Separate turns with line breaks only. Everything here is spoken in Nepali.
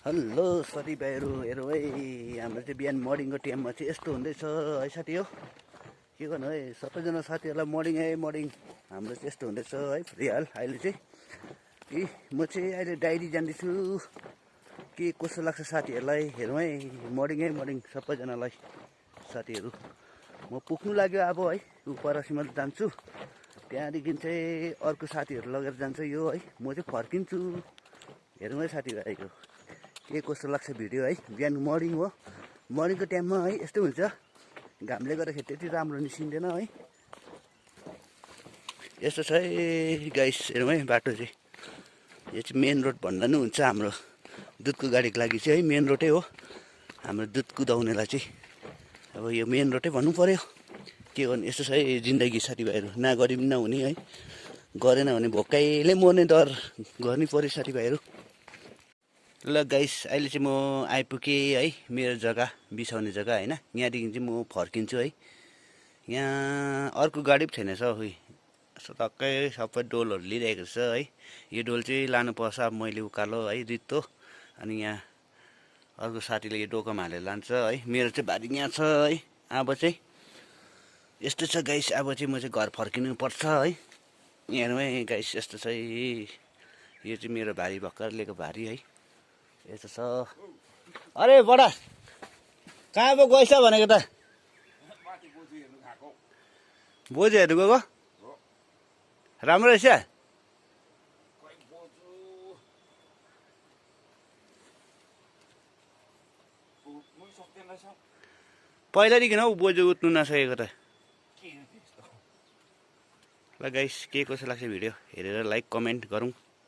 हेलो साथीभाइहरू हेरौँ है हाम्रो चाहिँ बिहान मर्निङको टाइममा चाहिँ यस्तो हुँदैछ है साथी हो के गर्नु है सबैजना साथीहरूलाई मर्निङ हाम्रो चाहिँ यस्तो हुँदैछ है फिलहाल अहिले चाहिँ म चाहिँ अहिले डायरी जान्दैछु के कस्तो लाग्छ साथीहरूलाई हेरौँ है मर्निङ सबैजनालाई साथीहरू म पुग्नु लाग्यो अब है उपरसीमा जान्छु त्यहाँदेखि चाहिँ अर्को साथीहरू लगेर जान्छ यो है म चाहिँ फर्किन्छु हेरौँ है साथीभाइको के कस्तो लाग्छ भिडियो है बिहान मर्निङ हो मर्निङको टाइममा है यस्तो हुन्छ घामले गर्दाखेरि त्यति राम्रो निस्किँदैन है यस्तो छ है गाइस हेरौँ है बाटो चाहिँ यो चाहिँ मेन रोड भन्दा पनि हुन्छ हाम्रो दुधको गाडीको लागि चाहिँ है मेन रोडै हो हाम्रो दुध कुदाउनेलाई चाहिँ अब यो मेन रोडै भन्नु पर्यो के गर्नु यस्तो छ है जिन्दगी साथीभाइहरू नगरी पनि नहुने है गरेन भने भोकाइले मर्ने डर गर्नै पर्यो साथीभाइहरू ल गाइस अहिले चाहिँ म आइपुगेँ है मेरो जग्गा बिसाउने जग्गा होइन यहाँदेखि चाहिँ म फर्किन्छु है यहाँ अर्को गाडी पनि छैन छ टक्कै सबै डोलहरू लिइरहेको छ है यो डोल चाहिँ लानुपर्छ अब मैले उकालो है रित्तो अनि यहाँ अर्को साथीले यो डोकोमा हालेर लान्छ है मेरो चाहिँ भारी यहाँ छ है अब चाहिँ यस्तो छ गाइस अब चाहिँ म चाहिँ घर फर्किनु पर्छ है हेर्नु है गाइस यस्तो छ है यो चाहिँ मेरो भारी भर्खर लिएको भारी है यस्तो छ अरे बडा कहाँ पो गएछ भनेको त बोजू हेर्नु गएको राम्रो रहेछ पहिलादेखि हौ बोजू उठ्नु नसकेको त ल गाइस के कसो लाग्छ भिडियो हेरेर लाइक कमेन्ट गरौँ।